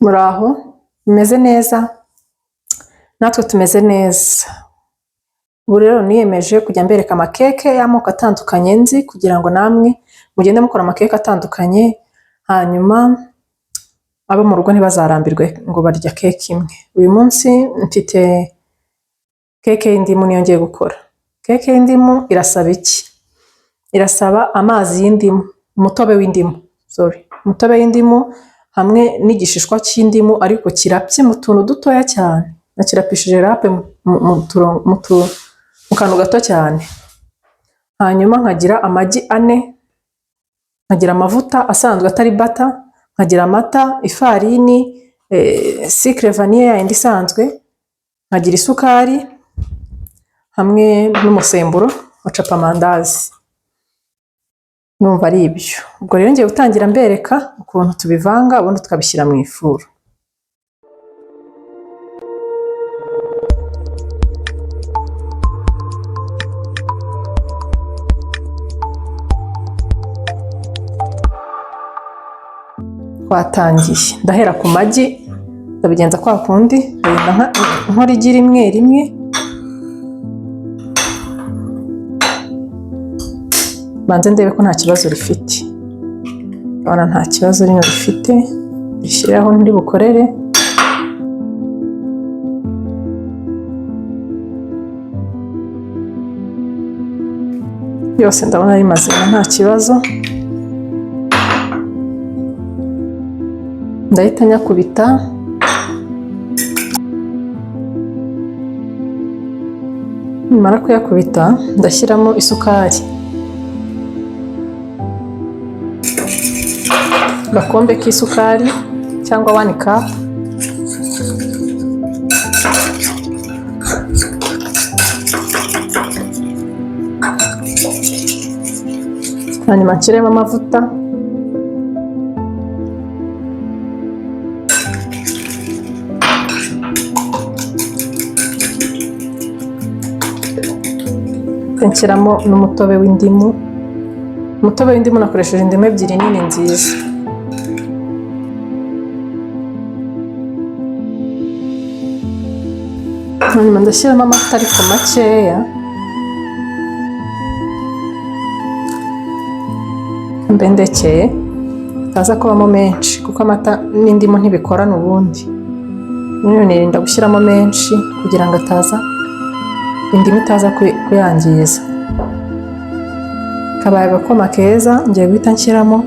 Muraho mumeze neza? Natwe tumeze neza. Ubu rero niyemeje kujya mbereka amakeke y'amoko atandukanye nzi kugira ngo namwe mugende mukora amakeke atandukanye, hanyuma abo mu rugo ntibazarambirwe ngo barya keke imwe. Uyu munsi mfite keke y'indimu niyo ngiye gukora. Keke y'indimu irasaba iki? Irasaba amazi y'indimu, umutobe w'indimu, sorry, umutobe w'indimu hamwe n'igishishwa cy'indimu ariko kirapye mu tuntu dutoya cyane. Nakirapishije rape mu kantu gato cyane. Hanyuma nkagira amagi 4, nkagira amavuta asanzwe atari bata, nkagira amata, ifarini, sucre vanille yayindi isanzwe, nkagira isukari hamwe n'umusemburo wa capamandazi. Numva ari ibyo. Ubwo rero ngiye gutangira mbereka ukuntu tubivanga ubundi tukabishyira mu ifuru. Twatangiye. Ndahera ku magi, ndabigenza kwa kundi, ndagenda nkora igi rimwe rimwe. Banze ndebe ko nta kibazo rifite. Ndabona nta kibazo rino rifite, rishyire aho ndi bukorere. Yose ndabona ari mazima nta kibazo. Ndahita nyakubita. Nimara kuyakubita ndashyiramo isukari. Agakombe k'isukari cyangwa 1 cup. Hanyuma nshyiremo amavuta. Nshyiramo n'umutobe w'indimu. Umutobe w'indimu nakoresheje indimu 2 nini nziza. Hanyuma ndashyiramo amata ariko makeya. Mbe ndekeye ataza kubamo menshi kuko amata n'indimu ntibikorana ubundi. None nirinda gushyiramo menshi kugira ngo ataza indimu itaza kuyangiza. Kabaye agakoma keza, ngiye guhita nshyiramo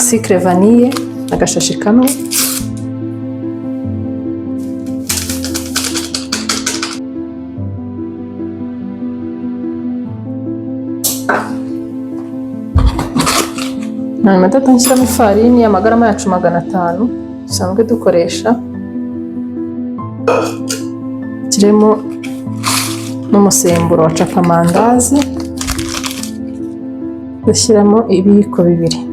sucre vanille agashashi kamwe. Hanyuma ndahita nshyiramo ifarini y'amagarama yacu 500 dusanzwe dukoresha, nshyiremo n'umusemburo wa capamandazi, ndashyiramo ibiyiko 2.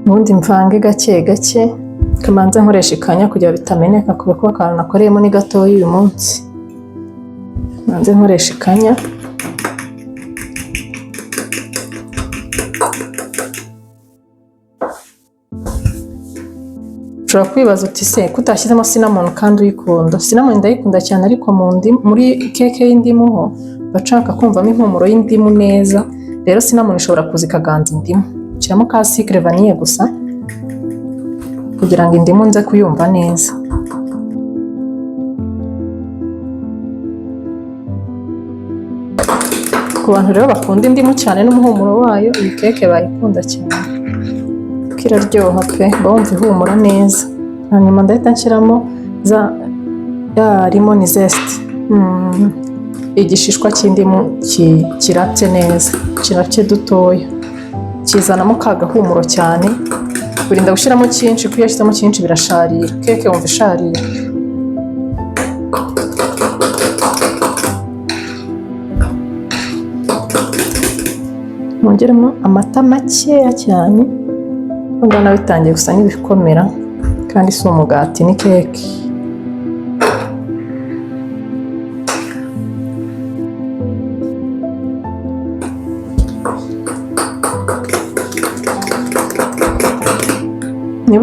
Ubundi mvange gake gake, kamanze nkoresha ikanya kugira bitameneka kubera ko akantu nakoreyemo ni gatoya uyu munsi. Manze nkoresha ikanya. Ushobora kwibaza uti se ko utashyizemo cinnamon kandi uyikunda? Cinnamon ndayikunda cyane ariko muri keke y'indimu ho bashaka kumvamo impumuro y'indimu neza, rero cinnamon ishobora kuza ikaganza indimu. Shyiramo ka sucre vanille gusa kugira ngo indimu nze kuyumva neza. Ku bantu rero bakunda indimu cyane n'umuhumuro wayo, iyi keke bayikunda cyane kuko iraryoha pe, uba wumva ihumura neza. Hanyuma ndahita nshyiramo ya lemon zest, igishishwa cy'indimu kirapye neza, kirapye dutoya, kizanamo ka gahumuro cyane. Urinda gushyiramo cyinshi kuko iyo ushyizemo cyinshi birasharira, keke wumva isharira. Nongeremo amata makeya cyane, ndabona bitangiye gusa n'ibikomera kandi si umugati ni keke.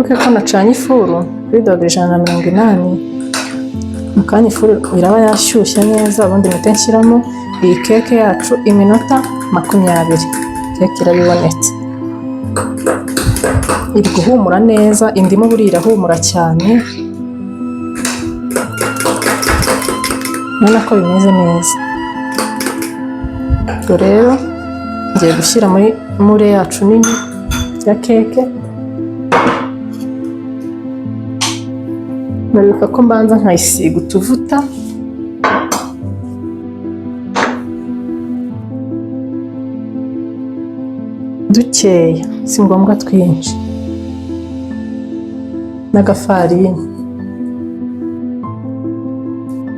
Mwibuke ko nacanye ifuru kuri dogere 180. Mu kanya ifuru iraba yashyushye neza, ubundi mpite nshyiramo iyi keke yacu iminota 20, keke iraba ibonetse. Iri guhumura neza, indimu buriya irahumura cyane. Urabona ko bimeze neza. Ubwo rero ngiye gushyira muri moule yacu nini ya keke. Muribuka ko mbanza nkayisiga utuvuta. Dukeya, si ngombwa twinshi, n'agafarini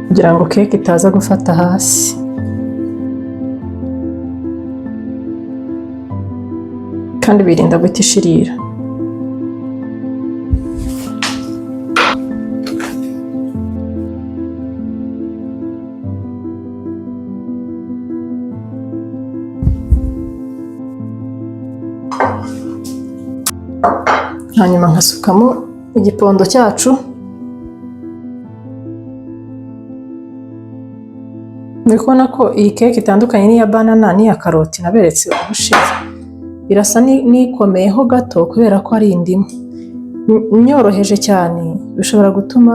kugira ngo keke itaza gufata hasi. Kandi birinda guhita ishirira. Hanyuma nkasukamo igipondo cyacu. Muri kubona ko iyi keke itandukanye n'iya banana n'iya karoti naberetse ubushize. Irasa n'ikomeyeho gato kubera ko ari indimu. Nyoroheje cyane bishobora gutuma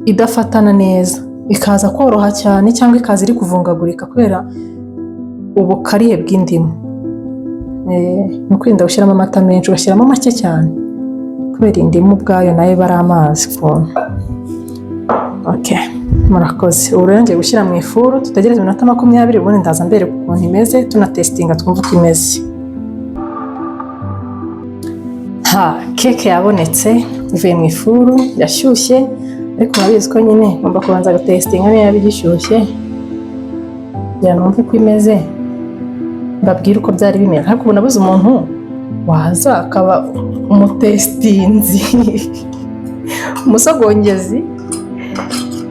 idafatana neza, ikaza koroha cyane cyangwa ikaza iri kuvungagurika kubera ubukarihe bw'indimu. Ni ukwirinda gushyiramo amata menshi, ugashyiramo make cyane kubera indimu ubwayo nayo iba ari amazi ukuntu. Okay, murakoze. Ubu rero ngiye gushyira mu ifuru, tutegereze iminota 20, ubundi ndaza mbereka ukuntu imeze, tunatesitinga twumve uko imeze. Ha, keke yabonetse, ivuye mu ifuru, irashyushye, ariko murabizi ko nyine ngomba kubanza gutesitinga niba igishyushye kugira ngo numve uko imeze, mbabwire uko byari bimeze. Ariko ubu nabuze umuntu waza akaba umutesitinzi, umusogongezi,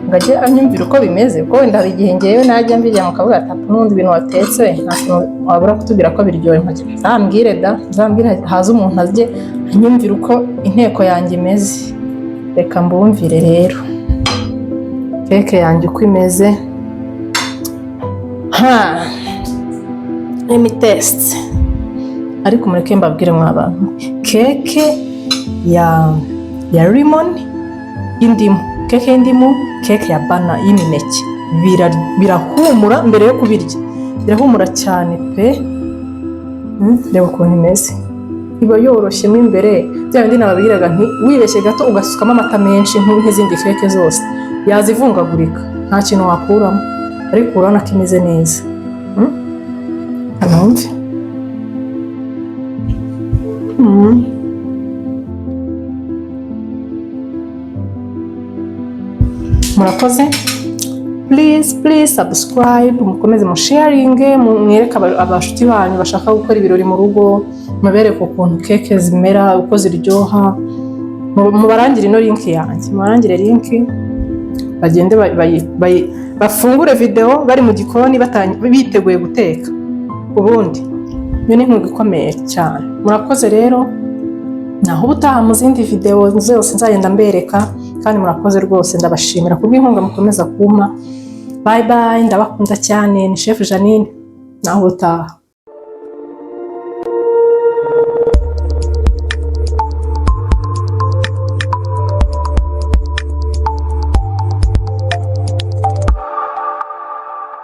ngo ajye anyumvira uko bimeze, kuko wenda hari igihe ngewe najya mbirya mukavuga ati: "N'ubundi ibintu watetse nta kintu wabura kutubwira ko biryoshye." Nkagira nzambwire da, nzambwire haze umuntu ajye anyumvira uko inteko yanjye imeze. Reka mbumvire rero keke yanjye uko imeze. Ha, let me test. Ariko mureke mbabwire mwa bantu, keke ya lemon, y'indimu, keke y'indimu, keke ya banana, y'imineke, birahumura mbere yo kubirya, birahumura cyane pe. Reba ukuntu imeze, iba yoroshyemo imbere. Bya bindi nababwiraga nti wibeshye gato ugasukamo amata menshi nk'izindi keke zose, yazivungagurika, nta kintu wakuramo, ariko urabona ko imeze neza. Kanumve. Murakoze. Please, please subscribe, mukomeze musharinge, mwereke abashuti banyu bashaka gukora ibirori mu rugo, mubereke ukuntu keke zimera, uko ziryoha. Mubarangire ino link yanjye, mubarangire link bagende bafungure video bari mu gikoni, biteguye guteka. Ubundi iyo ni inkunga ikomeye cyane. Murakoze rero, naho ubutaha mu zindi video zose nzagenda mbereka. Kandi murakoze rwose, ndabashimira kubw'inkunga mukomeza kumpa. Bye bye, ndabakunda cyane. Ni Chef Janine, naho ubutaha.